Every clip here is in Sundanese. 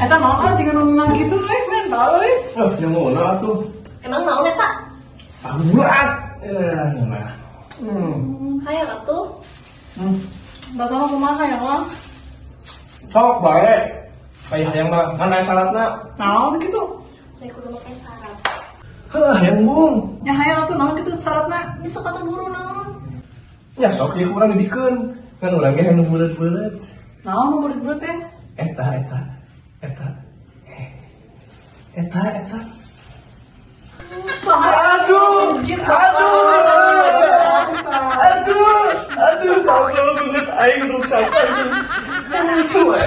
Eta naon ah jika nu menang kitu euy mental euy. Eh, yang mana tuh? Emang naon eta? Tahu bulat. Eh, nah. Hayang atuh. Bahasa mah kumaha ya lah. Sok bae. Kayak hayang mah kan aya syaratna. Naon kitu? Rek kudu make syarat. Heuh, hayang bung. Ya hayang atuh naon kitu syaratna? Ini sok atuh buru naon? Ya sok ieu kurang didikeun. Kan urang ge hayang nu buleut-buleut. Naon nu buleut-buleut teh? Eta eta. Eta. Eta eta. Aduh, aduh, aduh, aduh, kalau banget aing rusak aing. Suwe.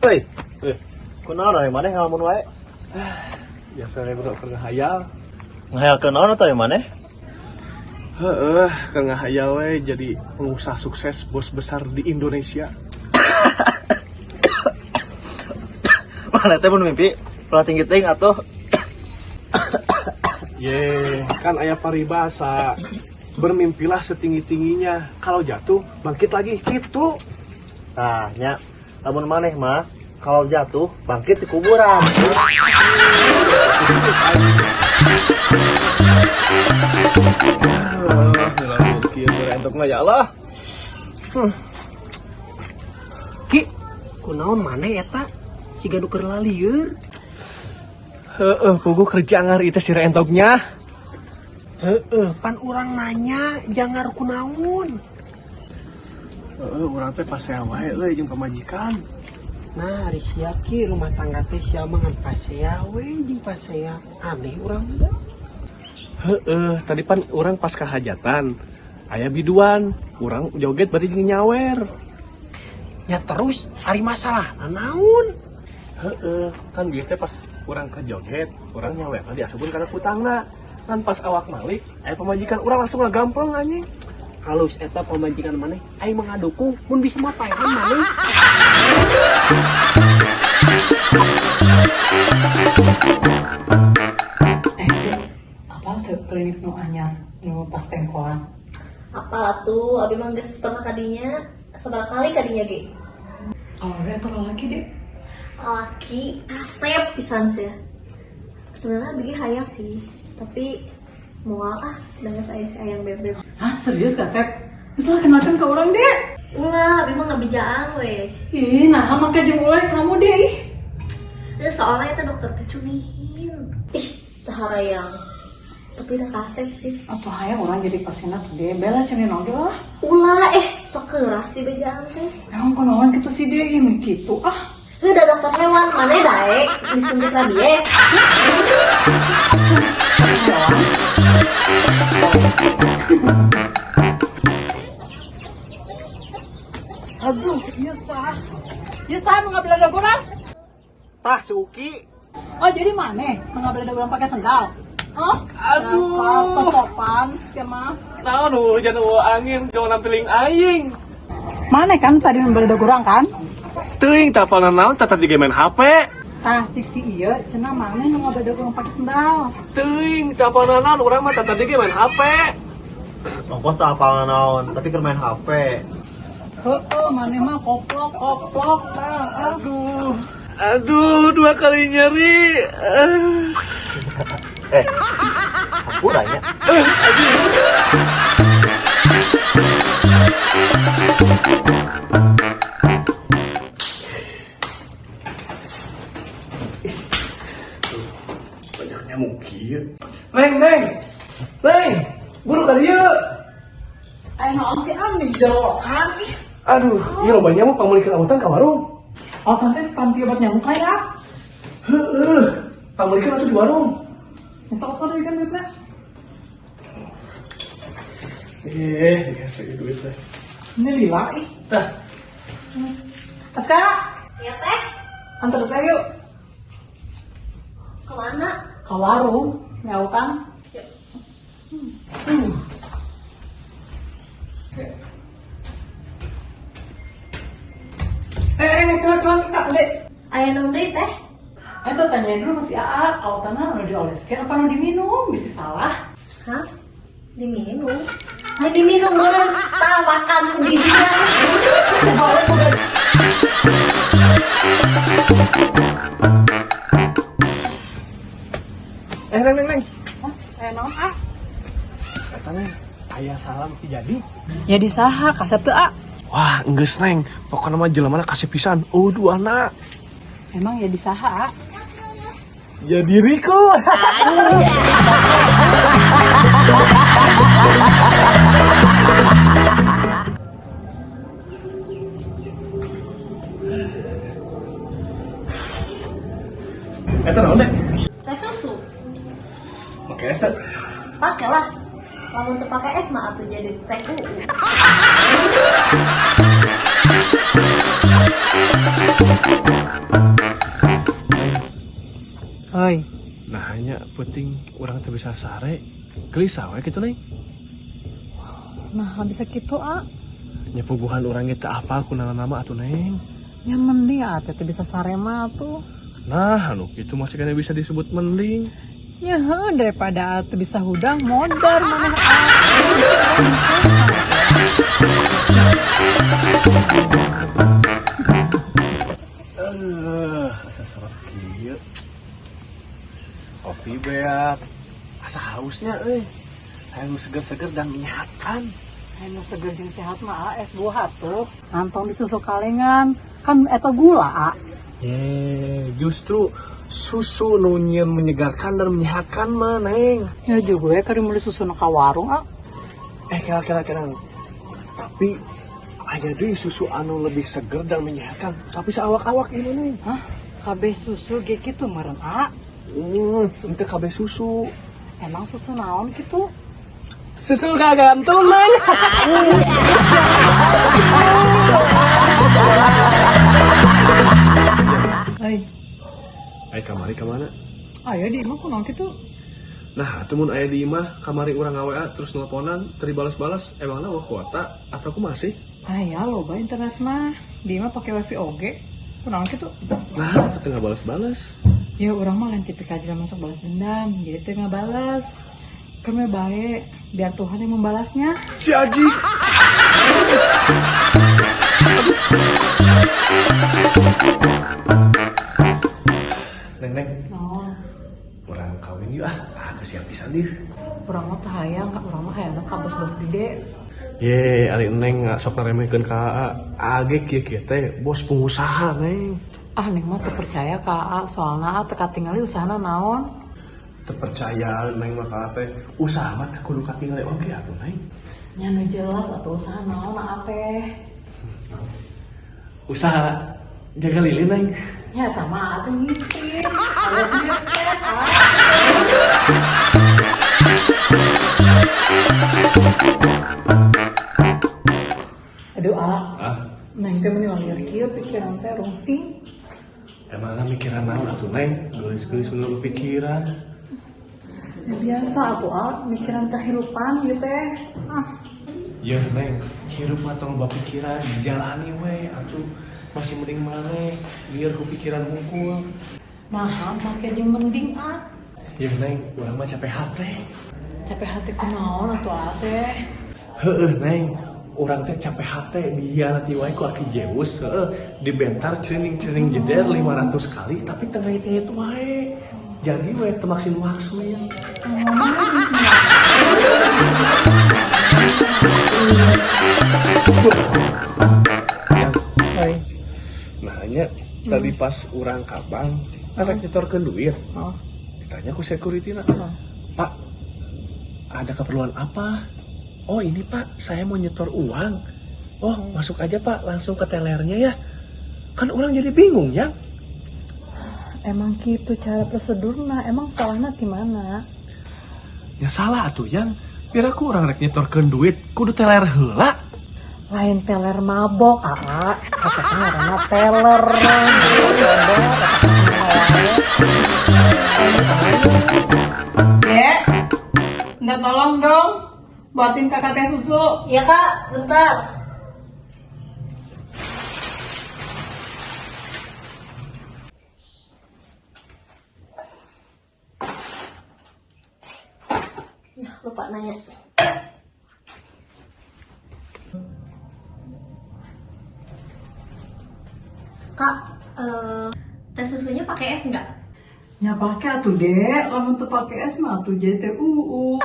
Hei, kunaon ari maneh ngalamun wae? Biasa bro, keur ngahayal. Ngahayal ke naon atuh ari maneh? Heeh, keur ngahayal we jadi pengusaha sukses bos besar di Indonesia. Maneh teh mun mimpi ulah tinggi teuing atuh. Ye, kan aya paribasa. Bermimpilah setinggi-tingginya. Kalau jatuh, bangkit lagi gitu. Tah nya, lamun maneh mah kalau jatuh bangkit di kuburan. Kieu entok mah ya Allah. Ki, kunaon maneh eta? Siga nu keur lalieur. Heeh, puguh kerja ngar itu si entoknya. Heeh, pan urang nanya jangar kunaon. Heeh, urang teh pasea wae euy jeung pamajikan. Nah, ari sia ki rumah tangga teh sia mah ngan pasea we jeung pasea. Aneh urang mah. Heeh, tadi pan urang pas kahajatan. Aya biduan, urang joget bari jeung nyawer. Ya terus ari masalah naon? Heeh, kan bieu teh pas urang ke joget, urang nyawer diasupkeun kana kutangna. Kan pas awak malik, aya pamajikan urang langsung ngagampleng anjing. Halus eta pamajikan maneh, aing mah ngadukung mun bisa mah paehan maneh. Eh, Dek, apal teu klinik nu anyar nu pas pengkolan? Apal atuh, abi mah geus pernah kadinya, sabaraha kali kadinya ge. Awewe atau lalaki, Dek? Laki kasep pisan sih. Sebenarnya abi ge hayang sih, tapi moal ah, dengan saya si ayang bebek. Hah, serius kasep? Geus lah kenalkan ke urang, Dek. Ulah, abi mah ngabijaan we. Ih, nah make jeung ulai kamu, Dek. Ih. Ya, soalnya itu dokter teh cunihin. Ih, teu harayang. Tapi udah kasep sih. Atuh hayang urang jadi pasien atuh, Dek. Bela cunin oge lah. Ulah, sok keras di bejaan teh. Emang kunaon kitu sih, Dek? Ih, kitu ah. Udah dokter hewan, mana daek disuntik rabies. Hewan. Aduh, iya sah. Iya sah nu ngabeledag urang. Tah si Uki. Oh, jadi maneh nu ngabeledag urang pakai sendal? Oh, Aduh. dasar sopan sia mah. Naon hujan eueuh angin, jangan nampiling aing. Maneh kan tadi nu ngabeledag urang kan? Teuing teleponan naon tetep di main HP. Tah, cik si ieu cenah maneh nu ngabeledag urang pakai sendal. Teuing teleponan naon urang mah tetep di main HP. Ongkoh teu apal naon, tapi keur main HP. Heeh, maneh mah koplok koplok tah. Aduh. Aduh, dua kali nyeri. Eh, hampura nya. Banyak nyamuk kieu. Neng, neng. Neng, buru ka dieu. Aya naon sih am di jerokan ih. Aduh, ieu loba nyamuk pangmeulikeun autan ka warung. Oh, tante panti obat nyamuk lah ya. Heeh, pangmeulikeun atuh di warung. Besok apa kan duitnya? Eh, dikasih duit teh. Ini lila ih. Tah, Aska, Ya teh, antar saya yuk kemana? ke warung nyautan. Yuk. Eh, keluar keluar kak, dek. Aya naon deui teh? Eh, Eta tanyain dulu masih AA, autanna anu dioleskeun apa anu diminum, bisa salah. Hah? Diminum? Nah, diminum meureun. Tah makan di dia. Eh, Neng, Neng, Neng. Eh, naon ah? Eta Neng, aya salam ti jadi. Ya di saha kasep teu ah? Wah, enggeus Neng. Pokokna mah jelemana kasih pisan. Oh, dua anak. Emang ya di saha ah? Ya diriku. Eta naon, Dek? Teh susu. Make es teh. Pakai lah. Lamun teu pake es mah atuh jadi teh UU. Hoi. Nah, hanya penting orang teu bisa sare. Gelisah we kitu, Neng. Nah, bisa kitu ah. Nya puguhan urang ge teu apal kunaon nama atuh, Neng. Ya mending ah teh bisa sare mah tuh. Nah, anu kitu masih kena bisa disebut mending. Ya heuh, daripada atuh bisa hudang modar maneh ah. Asa serap kieu. Kopi beak. Asa hausnya euy. Hayang nu seger-seger dan menyehatkan. Anu seger jeung sehat mah ah, es buah tuh. Nantong di susu kalengan kan eta gula ah. Ye, justru susu nu nyieun menyegarkan dan menyehatkan mah, Neng. Ya juga ya keur meuli susu nu ka warung ah. Eh, kira kira kira. Tapi aya deui susu anu lebih seger dan menyehatkan. Tapi saawak-awak ini, Neng. Hah? Kabeh susu ge kitu meureun ah. Ente kabeh susu. Emang susu naon kitu? Susu kagantung, Neng. Euy, Eh, kamari kemana? aya di imah kunaon kitu? Nah, atuh mun aya di imah kamari urang nga-WA terus nelponan, teu dibales-bales, emangna euweuh kuota atau kumaha sih? Aya loba internet mah. Di imah pake wifi oge. Kunaon kitu? Nah, itu teu ngabales-bales. Ya urang mah lain tipikal jelema sok balas dendam, jadi teu ngabales. Keun we bae, biar Tuhan yang membalasnya. Si Aji. Neng, Neng, Oh, urang kawin yuk ah. Ah, siap pisan dih. urang mah teu hayang, urang mah hayangna ka bos-bos gede. Ye, ari Neng sok ngaremehkeun ka AA. Age kieu-kieu teh bos pengusaha, Neng. Ah, neng mah teu percaya ka AA, soalna AA teu katingali usahana naon. Teu percaya Neng mah ka AA teh usaha mah teu kudu katingali oge atuh, Neng. Nya nu jelas atuh usaha naon AA teh. Usaha jaga lilin, Neng. Ya eta mah AA teh ngintip. Alias ngepet, ah. Aduh, A, Ah, neng teh meni lieur kieu pikiran teh rungsing. Emangnya mikiran naon atuh, Neng? Geulis-geulis bener pikiran. Ya biasa atuh, A, mikiran kehidupan gitu teh. Ah, Ya, Neng, hirup mah tong loba pikiran, dijalani we atuh. Masih mending maneh lieur ku pikiran hungkul. Nah, make jeung mending, A. Ya, Neng, urang mah capek hate. Capek hati kunaon atuh A teh. Heeh, Neng, urang teh capek hate dihianati wae ku Aki Zeus, heeh, dibentar cerining-cerining jeder 500 kali tapi teu ngait-ngait wae. Jadi we teu maksin-maksin. Oi. Nah, nya tadi pas urang ka bank, kan rek nyetorkeun duit. Oh. Ditanya ku security na, Oh. "Pak, ada keperluan apa?" "Oh, ini Pak, saya mau nyetor uang." "Oh, masuk aja Pak, langsung ke telernya ya." Kan orang jadi bingung ya. Emang gitu cara prosedurna, emang salahnya di mana? Ya salah atuh yang. Piraku urang rek nyetorkeun duit, kudu teler heula. Lain teler mabok, aa, kata ngaranna teler. Dek, minta tolong dong buatin kakak teh susu. Ya kak, bentar. Lupa nanya. Kak, teh susunya pakai es nggak? Nya pake atuh, Dek, lamun teu pake es mah atuh jadi teh uu.